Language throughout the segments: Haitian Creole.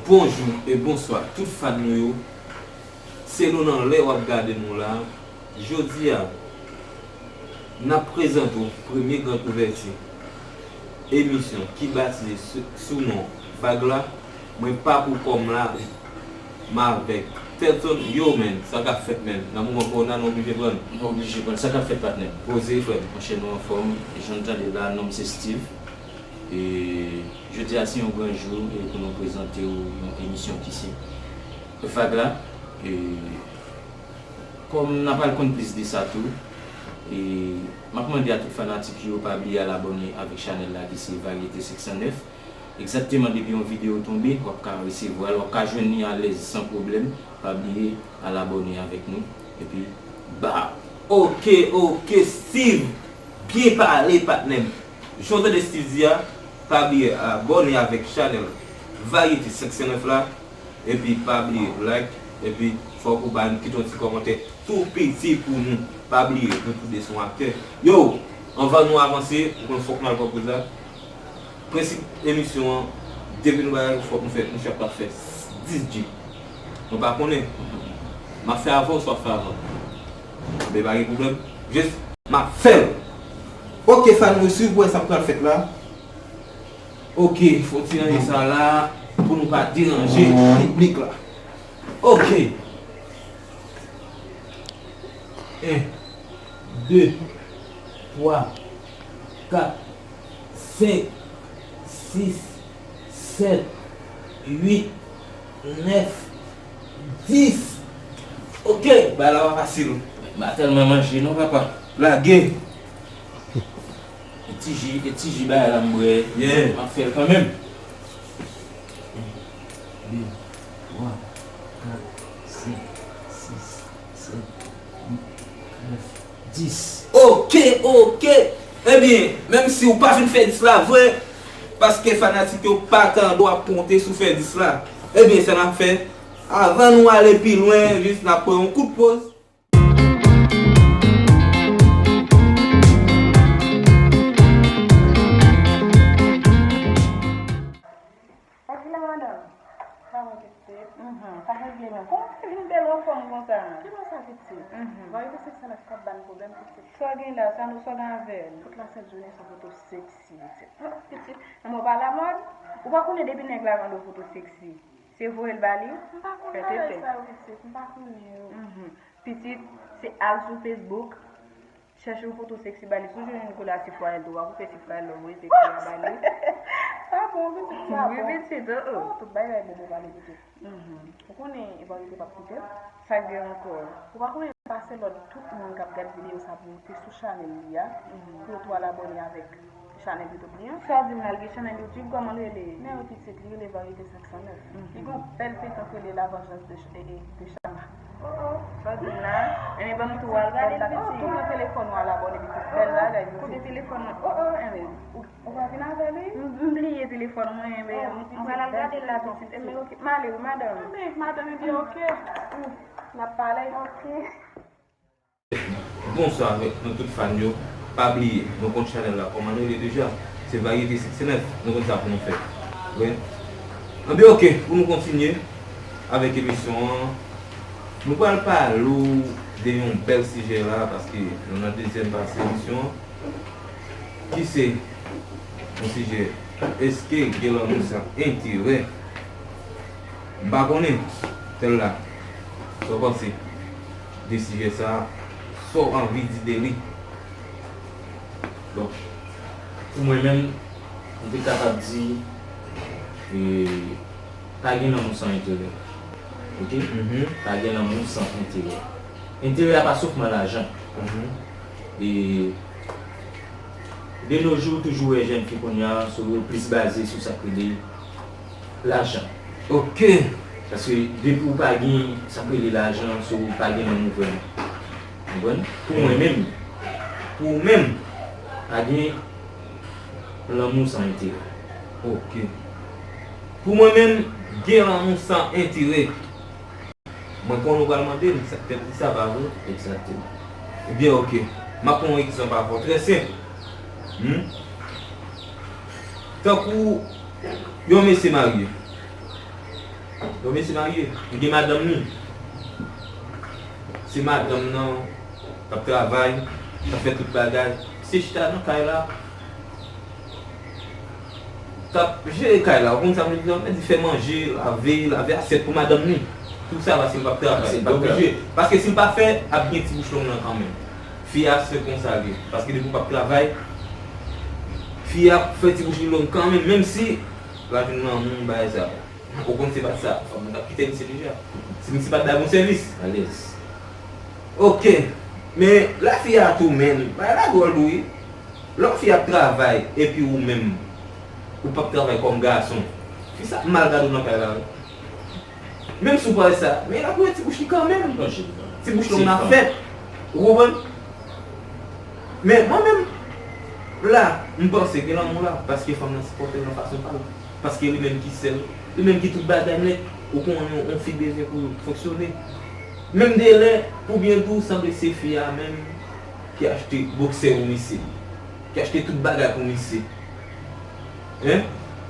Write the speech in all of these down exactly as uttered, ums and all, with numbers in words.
Bonjou e bonswa tout fan nou yo. Selon nan lè w ap gade nou la, jodi a, n ap prezante w premye gran ouvèti emisyon ki batize sou, sou non Vag la. Mwen pa pou kò m la, m avèk Telton. Yo, menn, sa k ap fèt, menn? Nan moman kowona, nou oblije pran. Nou oblije pran. Sa k ap fèt, patnè m? Poze, frè m. Monchè, nou anfòm. Jan n tande la, non m se Steve. E jodi a se yon gran jou e pou nou prezante w yon emisyon ki se Vag la. E kòm n ap al konn plis de sa tou, e m ap mande a tout fanatik yo pa bliye al abòne avèk chanèl la ki se Varyete senk san nèf. Egzakteman, depi yon videyo tonbe, w ap ka resevwa l, w ap ka jwenn li alèz, san pwoblèm. Pa bliye al abòne avèk nou. Epi, ba! Oke, oke, Steve! Byen pale, patnè m. Jan w tande Steve di a, pa bliye abòne avèk chanèl Varyete senk san nèf la. Epi pa bliye like, epi fòk ou ba n kite yon ti kòmantè tou piti pou nou. Pa bliye, nou tou de se yon aktè. Yo, anvan nou avanse, ou konn fòk nou al pran poz la. Prensip emisyon an, depi nou bagay fòk nou fè, nou chak ap fè dis G. Mwen pa konnen. M ap fè avan ou swa fè avan. Anben, pa gen pwoblèm. Jis, m ap fè l. Oke, fan mwen, swiv pou wè sa k pral fèt la. Oke, fò ti ranje sa la pou nou pa deranje piblik la. Oke. En, de, twa, kat, senk, sis, sèt, uit, nèf, dis. Oke, bagay la pa fasil. M pa tèlman manje non, papa. Lage. E ti ji, e ti ji bagay la m bwè. Yeah. M ap fè l kanmenm. En, de, twa, kat, senk, sis, sèt, uit, nèf, dis. Oke, oke. Ebyen, menm si w pa fin fè dis la vre, paske fanatik yo pa tande w ap konte sou fè dis la. Ebyen, sa n ap fè, avan nou ale pi lwen, jis n ap pran yon kout poz. Sa k gen la, madanm? Sa mwen, pitit? Mhm. Sa regle menm. Kòman w te vin bèl anfòm konsa? Ki bò sa, pitit? Mhm. Varye de sèks san nèf k ap ba n pwoblèm, pitit. Sa w gen la, sa nou, sa w gen avè l? Tout lasent jounen se foto seksi, pitit. Oh, pitit, men w pa lamòd? Ou pa konnen depi nèg la mande w foto seksi, se voye l ba li? M pa konn bagay sa yo, pitit. M pa konnen yo. Mhm. Pitit, se al sou Facebook, chèche yon foto seksi ba li. Si w jwenn youn kote a, se fwaye l tou, w a koupe ti fwaye l la, w voye seksi a ba li. Sa bon, pitit, sa bon. Wi, pitit, oh, oh. Oh, tout bagay bon pou pale, pitit. Mhm. Ou konnen, e Varye te p ap kite l. Sa k gen ankò? Ou pa konnen pase lòd tout moun k ap gad videyo sa pou moute sou chanèl li a, mhm, pou yo tou al abòne avèk chanèl YouTube li an. Sa w di m la, l gen chanèl YouTube, kòman l rele? Men wi, pitit, li rele Varyete senk san nèf. Mhm. Li gen yon bèl feyton k rele La Vengeance de Ch-, e, e, de Chama. Oh, oh, sa w di m la? Enben, ban m tou al gade l, pitit. Oh, tou pran telefòn ou al abòne, pitit. Bèl bagay, pitit. Kote telefòn mwen? Oh, oh, enben, ou, ou pa vin avè li? M, m bliye telefòn mwen, enben, oh, m, m pral al gade l la, pitit. Enben, oke, m ale wi, madanm. Enben, madanm, enben, oke. N ap pale. Oke. Bonswa avèk nou tout fan yo. Pa bliye, nou konn chanèl la kòman l rele deja. Se Varyete senk san nèf, nou konn sa pou nou fè. Wi. Anben, oke, pou nou kontinye avèk emisyon an, nou pral pale w de yon bèl sijè la, paske nou nan dezyèm pati emisyon an, ki se yon sijè, èske gen lanmou san enterè? M pa konnen, Tèl la, sa w panse de sijè sa a? Sa w anvi di de li? Bon, pou mwen menm, m te kapab di, e, pa gen lanmou san enterè. Oke? Mhm. Pa gen lanmou san enterè. Enterè a pa sèlman lajan. Mhm. E de nos jours, toujou wè jèn fi kounye a, so yo plis baze sou sa k rele lajan. Oke. Paske depi w pa gen sa k rele lajan, so w pa gen lanmou vrèman. Konprann? Pou mwen menm, pou ou menm, pa gen lanmou san enterè. Oke. Pou mwen menm, gen lanmou san enterè. Mwen konnen w pral mande m sa k fè m di sa, pa vre? Egzakteman. Ebyen, oke. M ap pran yon egzanp avè w, trè senp. Hmm? Tankou yon mesye marye. Yon mesye marye, li gen madanm li. Se madanm nan k ap travay, k ap fè tout bagay. Misye chita nan kay la, k ap jere kay la. Ou konn sa m vle di la? Li fè manje, lave, lave asyèt pou madanm li. Tou sa paske l p ap travay. Paske l p ap travay. Paske si l pa fè, ap gen ti bouch long nan kanmenm. Fi a se konsa l ye. Paske depi w p ap travay, fi a fè ti bouch li long kanmenm, menm si l a jwenn lanmou, bagay sa yo. Ou konn se pa t sa. Fanm nan t ap kite misye deja. Si misye pa t bay bon sèvis. Alèz. Ok. Men, lafi a tou menm, bagay la dwòl tou wi. Lè yon fi ap travay, epi ou menm, ou p ap travay kòm gason, fi sa ap mal gade w nan kay la wi. Menm si w pa wè sa, men l ap wè ti bouch li kanmenm. Ti bouch long nan fèt. Ou konprann? Men mwen menm, la, m panse gen lanmou la, paske fanm nan sipòte l nan fason pa l. Paske li menm ki sèl, li menm ki tout bagay nèt, ou konnen yon fi bezwen pou fonksyone. Menm de lè, pou byen di w, sanble se fi a menm ki achte bòksè pou misye, ki achte tout bagay pou misye. Hein?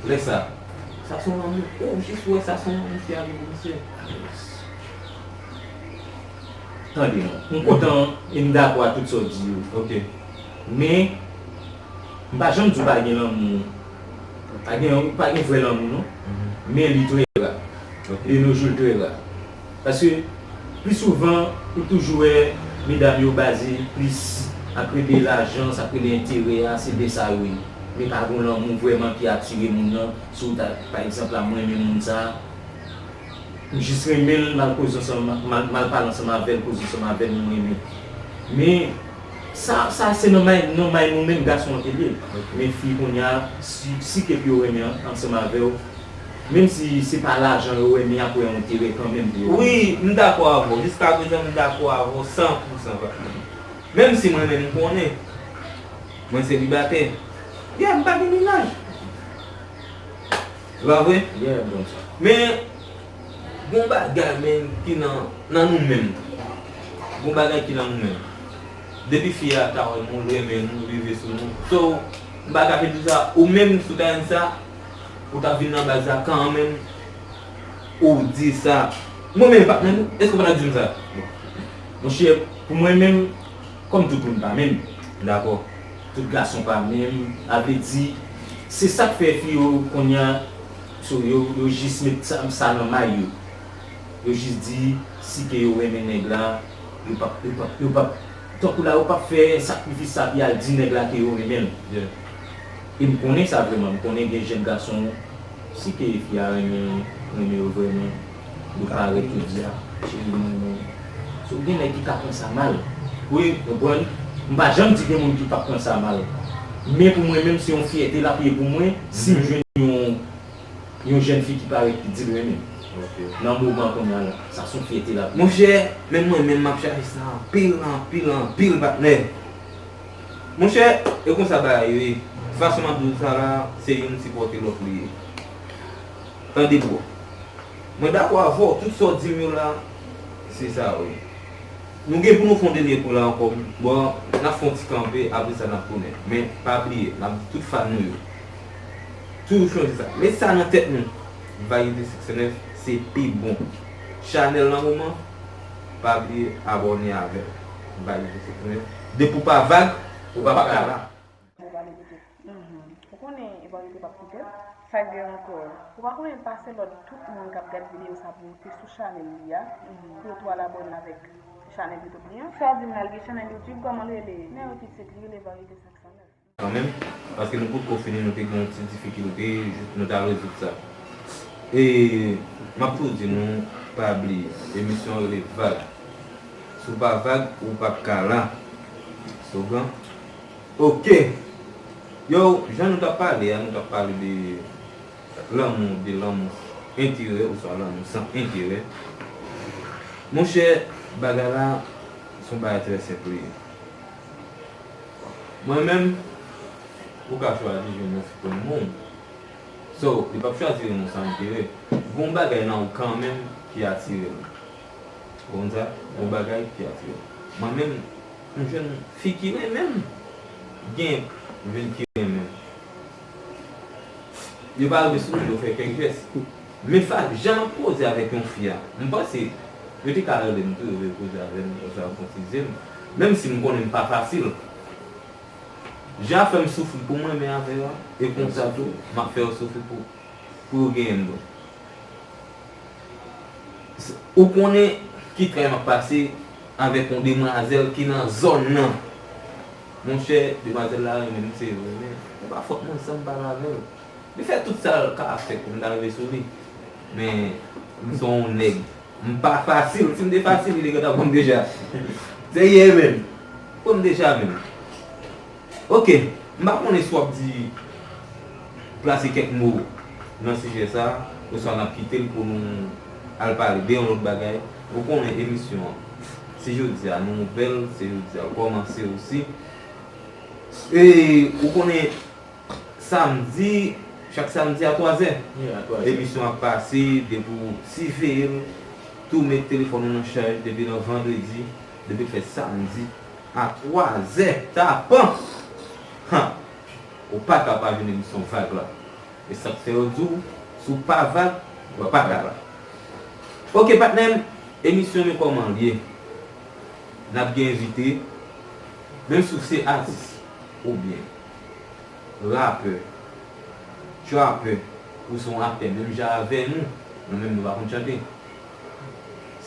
Lè sa, sa se yon lanmou. Ou jis wè sa se yon lanmou fi a gen pou misye. Tande non. M kontan e m dakò a tout sa w di yo. Ok. Men, m pa janm di w pa gen lanmou. Pa gen, pa gen vrè lanmou non. Men li trè ra. Ok. De nos jours, li trè ra. Paske, pli souvan, ou toujou wè medam yo baze plis ak rele lajan, sa k rele enterè a, se de sa yo ye. Men pa gen lanmou vrèman ki atire moun nan. Si w ta, pa egzanp la, mwen renmen moun sa a, m jis renmen l, m al koze ansanm, m al, m al pale ansanm avè l, koze ansanm avè l, m renmen. Men, sa, sa se nan may, nan may nou menm gason an te ye. Ok. Men fi kounye a, si, si ke pou yo renmen an, ansanm avè w, menm si se pa lajan yo renmen, y ap wè yon enterè kanmenm pou yo. Wi, m dakò avè w. Jiskaprezan, m dakò avè w san pou san. Menm si mwen menm, m konnen mwen selibatè. Yeah, m pa gen mennaj. Se pa vre? Yeah, m konn sa. Men, gon bagay, men, ki nan, nan nou menm. Gon bagay ki nan nou menm. Depi fi a ta wè nou, l renmen nou, l rive sou nou. So, m pa ka fè di sa, ou menm, si w ta jwenn sa, ou ta vin nan baz la kanmenm, ou di sa. Mwen menm, patnè m, èske w pa ta di m sa? Monchè, pou mwen menm, kòm tout moun pa menm. Dakò. Tout gason pa menm. A vle di, se sa k fè fi yo kounye a, so, yo, yo jis met sa, sa nan may yo. Yo jis di, si ke yo renmen nèg la, yo p ap, yo p ap, yo p ap, tankou la, yo p ap fè sakrifis sa pou y al di nèg la ke yo renmen l. Yeah. E m konnen sa vrèman, m konnen gen jèn gason, si ke fi a renmen, renmen yo vrèman, yo parèt yo di a, cheri, m renmen w. So, gen nèg ki ka pran sa mal. Wi. Konprann? M pa janm di gen moun ki p ap pran sa mal. Men pou mwen menm, se yon fyète l ap ye pou mwen, si m jwenn yon, yon jèn fi ki parèt ki di l renmen m. Ok. Nan moman kounye a la, sa se yon fyète l ap ye. Monchè, menm mwen menm, m ap chache sa anpil, anpil, anpil, patnè. Monchè, e konsa bagay yo ye. Fason m ap di w sa la, se youn sipòte lòt li ye. Tande bro. Mwen dakò avè w, tout sa w di m yo la, se sa wi. Nou gen pou nou fè yon dènye kou la ankò. Bon, n ap fè yon ti kanpe, apre sa n ap tounen. Men, pa bliye, m ap di tout fan nou yo, toujou chonje sa. Met sa nan tèt nou. Varieté sèt san nèf, se pi bon chanèl nan moman. Pa bliye abòne avè l. Varieté sèt san nèf. Depi w pa vag, ou pa ka la. Ou pa vle kite. Mhm. Ou konnen Varieté p ap kite l. Sa k gen ankò? Ou pa konnen l pase lòd tout moun k ap gad videyo sa pou te sou chanèl li a, mhm, pou yo tou al abòne avèk chanèl YouTube li an. Sa w di m la, l gen chanèl YouTube, kòman l rele? Men yo tout se li rele Varieté sèt san nèf. Kanmenm, paske nou potko fini, nou te gen yon ti difikilte, nou t al rezoud sa. E m ap tou di nou, pa bliye, emisyon an rele Vag. Si w pa vag, ou p ap ka la. Slogan. Ok. Yo, jan nou t ap pale a, nou t ap pale de lanmou, de lanmou enterè, oswa lanmou san enterè. Monchè, bagay la, se yon bagay trè senp li ye. Mwen menm, ou ka chwazi jwenn yon fi pou renmen w. So, li p ap chwazi renmen w san enterè. Gon bagay nan ou kanmenm ki atire l. Ou konn sa? Gon bagay ki atire l. Mwen menm, m jwenn fi ki renmen m. Gen jwenn ki renmen m. Yo pa rive sou mwen, yo fè kèk jès. Men sa, jan m ap koze avèk yon fi a, m panse yo te ka rele m tou, yo vle koze avè m, oswa yo konsize m. Menm si m konnen m pa fasil. Jan fè m soufri pou m renmen avè yo a, e konsa tou, m ap fè yo soufri pou, pou yo genyen m tou. S- Ou konnen ki tray m ap pase avèk yon demwazèl ki nan zòn nan. Monchè, demwazèl la renmen m, se vre, men se pa fòt mwen, san m pale avè l. Li fè tout sa l ka fè pou m ta rive sou li. Men, m se yon nèg. M pa fasil. Si m te fasil, li te gentan pran m deja. Serye menm. Pran m deja menm. Ok. M pa konnen si w ap di, plase kèk mo nan sijè sa, oswa n ap kite l pou nou al pale de yon lòt bagay. Ou konnen emisyon an. Se jodi a nou ouvè l, se jodi a l kòmanse osi. E ou konnen samdi, chak samdi a twazè, emisyon ap pase, depi w siveye l, tou met telefòn ou nan chaj depi nan vandredi, depi l fè samdi a twazè tapan. Han! Ou pa ka pa jwenn emisyon Vag la. E sa k fè yo di w, si w pa vag, w pa ka la. Ok, patnè m, emisyon men kòman l ye. N ap gen envite, menm si w se atis, oubyen rapè, trapè, ou se yon aktè menm jan avè nou, nou menm nou pa konn chante.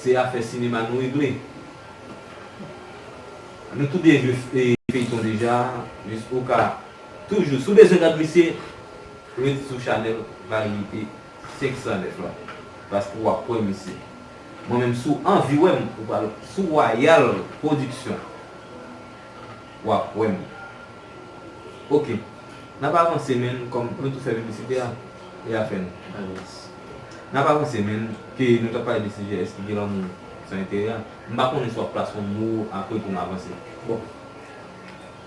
Se afè sinema nou regle. Nou tou de jwe e, feyton deja, jis ou ka toujou, si w bezwen gad misye, ret sou chanèl Variété senk san nèf la, paske w ap wè misye. Mwen menm, si w anvi wè m, ou pral sou Royal Production, w ap wè m. Ok. N ap avanse, men kòm nou tou fè piblisite a, e afè nou. N ap avanse, men ke nou t ap pale de sijè èske gen lanmou san enterè a. M pa konnen si w ap plase yon mo apre pou n avanse. Bon.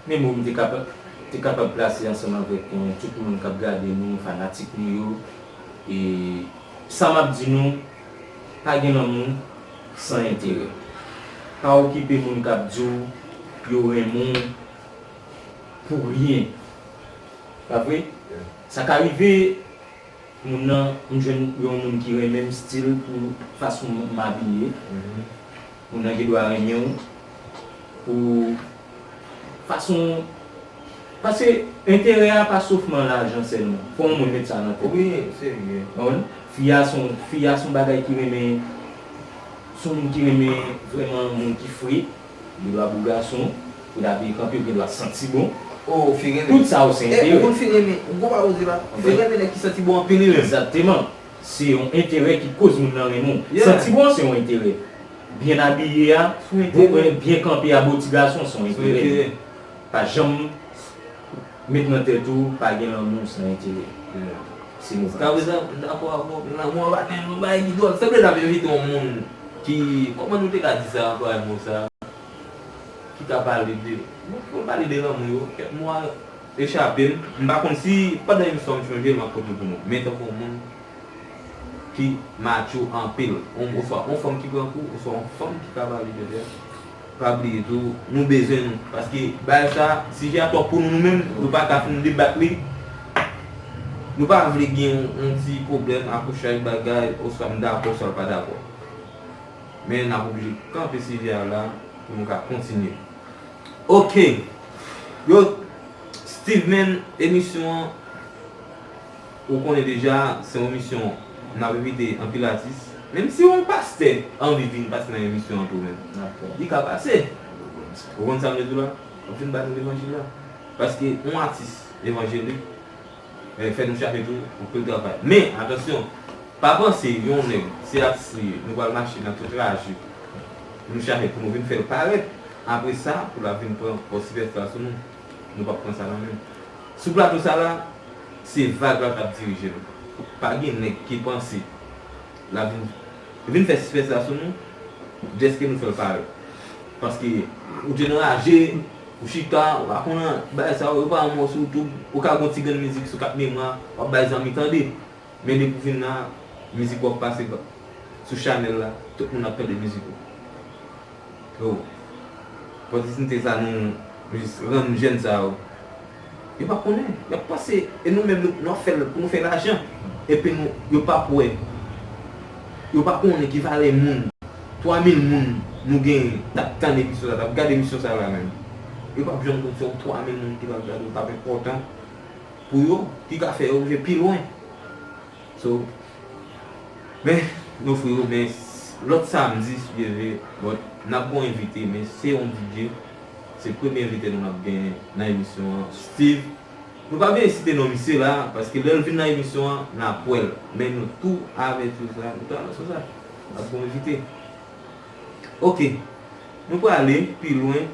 Men mo m te kapab, te kapab plase ansanm avèk, eh, tout moun k ap gade nou, fanatik nou yo. E sa m ap di nou, pa gen lanmou san enterè. Pa okipe moun k ap di w yo renmen w pou ryen. Pa vre? Sa ka rive, moun nan, m jwenn yon moun ki renmen m still pou fason m abiye. Moun nan gen dwa renmen w pou fason, paske enterè a pa sofman lajan sèlman. Fò yon moun met sa nan tèt. Wi, serye. Konprann? Fi a se yon, fi a se yon bagay ki renmen, se yon moun ki renmen vrèman moun ki fre. Li dwa bou gason, pou l abiye kanpe, ou gen dwa santi bon. Oh, fi renmen. Tout sa yo se enterè. Ou konn fi renmen, ou konn pa koze la. Fi renmen nèg ki santi bon anpil, wi, menm. Egzakteman. Se yon enterè ki koz moun nan renmen w. Santi bon se yon enterè. Byen abiye a, bon, byen kanpe a, bo ti gason se yon enterè. Pa janm met nan tèt ou, pa gen lanmou san enterè. Se mo. Jiskaprezan, m dakò avè w, lanmou an pa gen yon bagay ki dwòl. Sanble n ap envite yon moun ki, kòman nou te ka di sa ankò, mo sa? Ki ka pale de, bon, pou pale de lanmou yo, kèk mo a echape m. M pa konn si pandan emisyon an m chonje l, m ap pote l pou nou. Men tankou yon moun ki macho anpil, yon, oswa yon fanm ki pran kou, oswa yon fanm ki ka pale de tè. Pa bliye tou, nou bezwen nou. Paske bagay sa, sijè a twòp pou nou, nou menm, nou pa ka fin debat li. Nou pa vle gen yon, yon ti pwoblèm, akouchaj bagay, oswa m dakò, oswa l pa dakò. Men n ap oblije kanpe sijè a la pou nou ka kontinye. Ok. Yo, Steveman, emisyon an, ou konnen deja, se yon emisyon n ap envite anpil atis. Menm si yon pastè anvi vin pase nan emisyon an tou menm, li ka pase. Ou konn sa m vle di w la? W ap vin ba nou levanjil la. Paske yon atis evanjelik, eh, fè nou chache tou pou pil travay. Men, atansyon, pa panse yon nèg, se atis li ye, nou pral mache nan tout raje pou nou chache pou nou vin fè l parèt. Apre sa, pou l ap vin pran pòz sipèsta sou nou, nou p ap pran sa nan men l. Sou plato sa la, se Vag la k ap dirije nou. Pa gen nèg ki panse l ap vin, vin fè sipèsta sou nou, dèske nou fè l parèt. Paske ou te nan raje, ou chita, ou pa konn bagay sa yo, yo pa yon mòso, ou tou, ou ka gon ti grenn mizik sou kat memwa, w ap bay zanmi tande. Men depi w vin la, mizik w ap pase sou chanèl la, tout moun ap tande mizik ou. Yo, opòtinite sa nou jis rann jèn sa yo. Yo pa konnen, y ap panse, e nou menm nou, nou ap fè l pou nou fè lajan. Epi nou, yo p ap wè Yo pa konnen ki valè moun. Twa mil moun nou genyen t ap tann emisyon sa, t ap gade emisyon sa la menm. Yo p ap janm konn se yon twa mil moun ki t ap gade, t ap enpòtan pou yo, ki ka fè yo rive pi lwen. So, men, nou fre yo, men lòt samdi, si Dye vle, bon, n ap gon envite, men se yon D J, se premye envite nou n ap genyen nan emisyon an, Steve. Nou pa vle site non misye la, paske lè l vin nan emisyon an, n ap wè l. Men nou tou avèti sa, nou tou anonse sa. N ap gon envite. Ok. Nou prale pi lwen.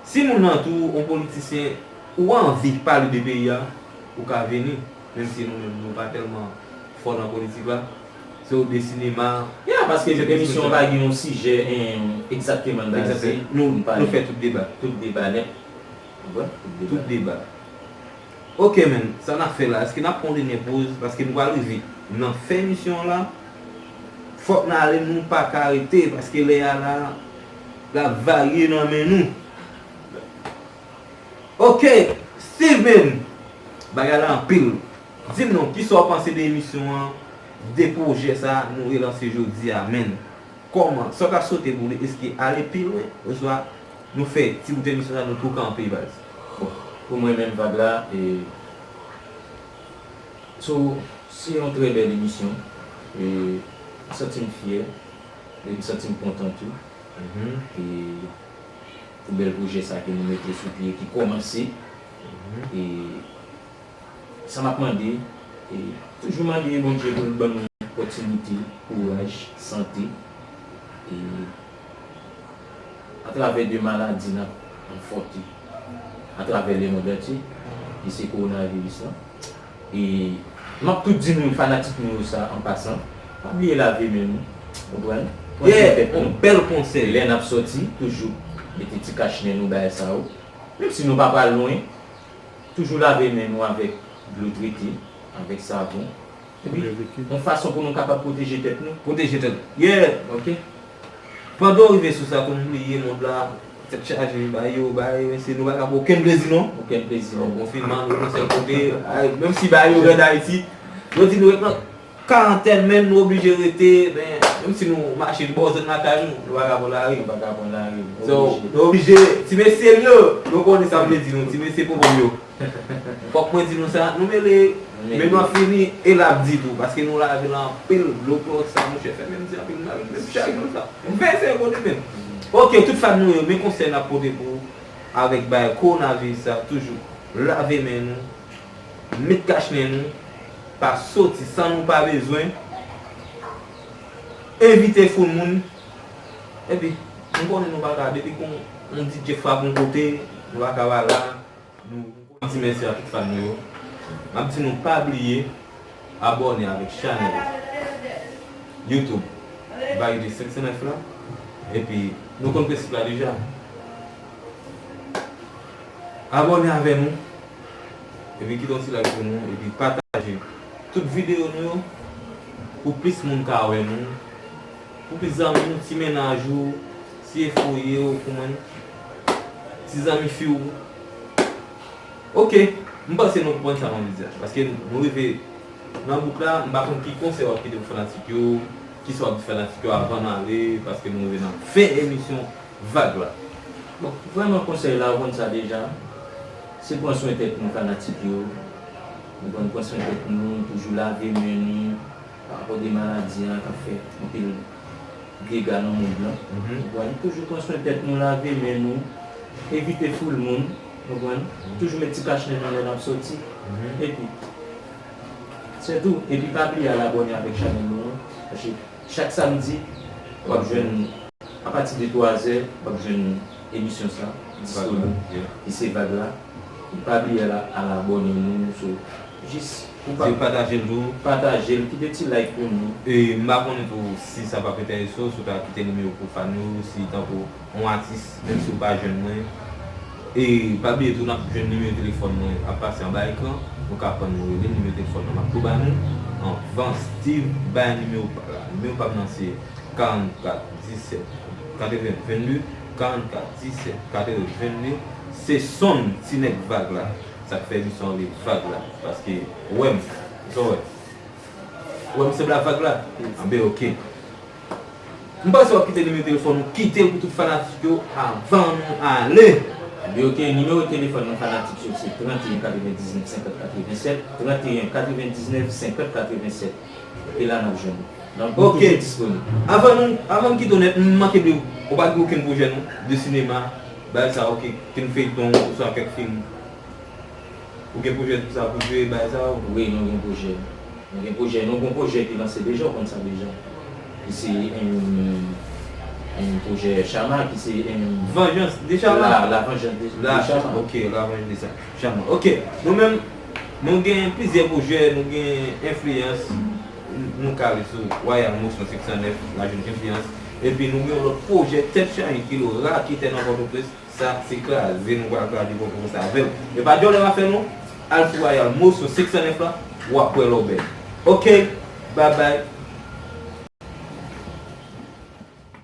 Si moun nan tou, yon politisyen, ou anvi pale de peyi a, ou ka vini. Menm si nou menm, nou pa tèlman fò nan politik la. Se ou de sinema. Ya, paske emisyon an pa gen yon sijè, en, egzakteman baze. Nou, nou fè tout deba. Tout deba nèt. Ou konprann? Tout deba. Tout deba. Ok, men, sa n ap fè la, èske n ap pran yon dènye poz? Paske nou pral rive nan fen emisyon an la. Fòk n ale, nou pa ka rete, paske lè a la, l ap varye nan men nou. Ok, Steven, bagay la anpil. Di m non, kisa w panse de emisyon an, de pwojè sa nou relanse jodi a, menn? Kòman, sa w ta swete pou li, èske ale pi lwen, oswa nou fè ti bout emisyon sa, nou tou kanpe, baz? Bon, pou mwen menm, vag la, e, so, se yon trè bèl emisyon. E, m santi m fyè, e m santi m kontan tou. Mhm. E, pou bèl pwojè sa ke nou mete sou pye, ki kòmanse. Mhm. E, sa m ap mande, e, toujou mande Bondye pou l ban nou opòtinite, kouraj, sante, e, atravè de maladi n ap anfwonte atravè lemonn antye, ki se kowonaviris lan. E m ap tou di nou, fanatik nou yo sa, an pasan, pa bliye lave men nou, konprann? Pran swen tèt nou. Yon bèl konsèy. Lè n ap sòti, toujou mete ti kach nen nou, bagay sa yo. Menm si nou pa pral lwen, toujou lave men nou avèk dlo trete, avèk savon. Epi, yon fason pou nou kapab pwoteje tèt nou. Pwoteje tèt nou. Yeah, ok. Pandan w rive sou sa, tou m bliye, mond la, tèt chaje, bagay yo, bagay yo, mesye, nou pa ka pran okenn plezi, non. Okenn plezi, non. Konfinman, nou nan sèl kote, ay, menm si bagay yo rèd Ayiti, yo di nou ret nan karantèn, men nou oblije rete, men, menm si nou mache bò zòn lakay nou, nou pa ka pran lari. Nou pa ka pran lari, nou oblije. So, nou oblije, ti mesye m yo, nou konnen sa m vle di nou, ti mesye ponpon m yo. Fòk mwen di nou sa, nou mele, men nou ap fini, e l ap di tou, paske nou lave l anpil, dlo klòwòks sa, monchè, fè menm di anpil, nou lave l, menm chak jou sa. M fè se kote menm. Ok, tout fan nou yo, men konsèy n ap pote pou ou, avèk bagay kowonaviris sa, toujou lave men nou, met kach nen nou, pa soti san nou pa bezwen, evite foul moun, epi, m konnen nou pa ka, depi gon, yon D J frape yon kote, nou pa ka pa la, nou, m di mèsi a tout fan nou yo, m ap di nou pa bliye, abòne avèk chanèl YouTube Varite senk san nèf la. Epi, nou konn prensip la deja. Abòne avè nou. Epi kite yon ti like pou nou. Epi pataje tout videyo nou yo pou plis moun ka wè nou. Pou plis zanmi w, ti mennaj ou, ti efwoye w, ou konprann, ti zanmi fi w. Ok, m panse nou konprann sa m anvi di a. Paske nou rive nan bout la, m pa konn ki konsèy w ap kite pou fanatik yo, kisa w ap di fanatik yo avan n ale, paske nou rive nan fen emisyon Vag la. Bon, vrèman konsèy la, ou konn sa deja. Se pran swen tèt nou fanatik yo. Nou konn pran swen tèt nou, toujou lave men nou. Pa rapò de maladi a k ap fè anpil dega nan mond lan. Mhm. Ou konprann? Toujou pran swen tèt nou, lave men nou, evite foul moun, ou konprann? Mhm. Toujou met ti kach nen nou lè n ap sòti. Mhm. Epi, se tou. Epi pa bliye al abòne avèk chanèl nou an. Paske chak samdi, w ap jwenn, apati de twazè, w ap jwenn emisyon sa, disponib, yeah, ki se Vag la. Pa bliye al, al abòne nou, so, jis, ou pa, di pataje l tou. Pataje l, kite ti like pou nou. E m pa konnen tou si sa p ap enterese w, si w ta kite nimewo pou fan yo, si tankou yon atis, menm si w pa jwenn mwen. E pa bliye tou, n ap jwenn nimewo telefòn mwen ap pase anba ekran, nou ka pran nou rele, nimewo telefòn nan m ap tou ba nou. Anvan Steve bay nimewo pa l la. Nimewo pa m nan se karannkat disèt katreven vennde, karannkat disèt katreven vennde, se sonn ti nèg Vag la. Sa k fè emisyon an rele Vag la, paske, ou wè m, sa w wè. Ou wè m sanble a Vag la? Anben, ok. M panse w ap kite nimewo telefòn ou, kite l pou tout fanatik yo avan nou ale. Anben, ok, nimewo telefòn nan fanatik yo se trant e en katrevendiznèf senkant katrevennsèt, trant e en katrevendiznèf senkant katrevennsèt. E la n ap jwenn ou. Donk, nou toujou disponib. Avan nou, avan n kite w nèt, m manke di w, ou pa gen okenn pwojè non, de sinema, bagay sa, ok, ke n feyton, oswa kèk fim. Ou gen pwojè sa pou jwe, bagay sa, ou? Wi, nou gen pwojè. Nou gen pwojè, nou gen pwojè ki lanse deja, ou konn sa deja. Ki se, em, em, pwojè Chama, ki se, em, Vengeance de Chama? La, la Vengeance de, de Chama. Ok, la Vengeance de Cha-, Chama. Ok, nou menm, nou gen plizyè pwojè, nou gen enfliyans, nou kale sou Royal Motion senk san nèf, la jwenn enfliyans. Epi nou gen yon lòt pwojè tèt chaje ki lo raketè nan Pòtoprens. Sa, se kraze, nou pral kraze Pòtoprens avè l. E pa djòlè m ap fè non, al sou Royal Motion senk san nèf la, w ap wè lòbèy. Ok, bye bye.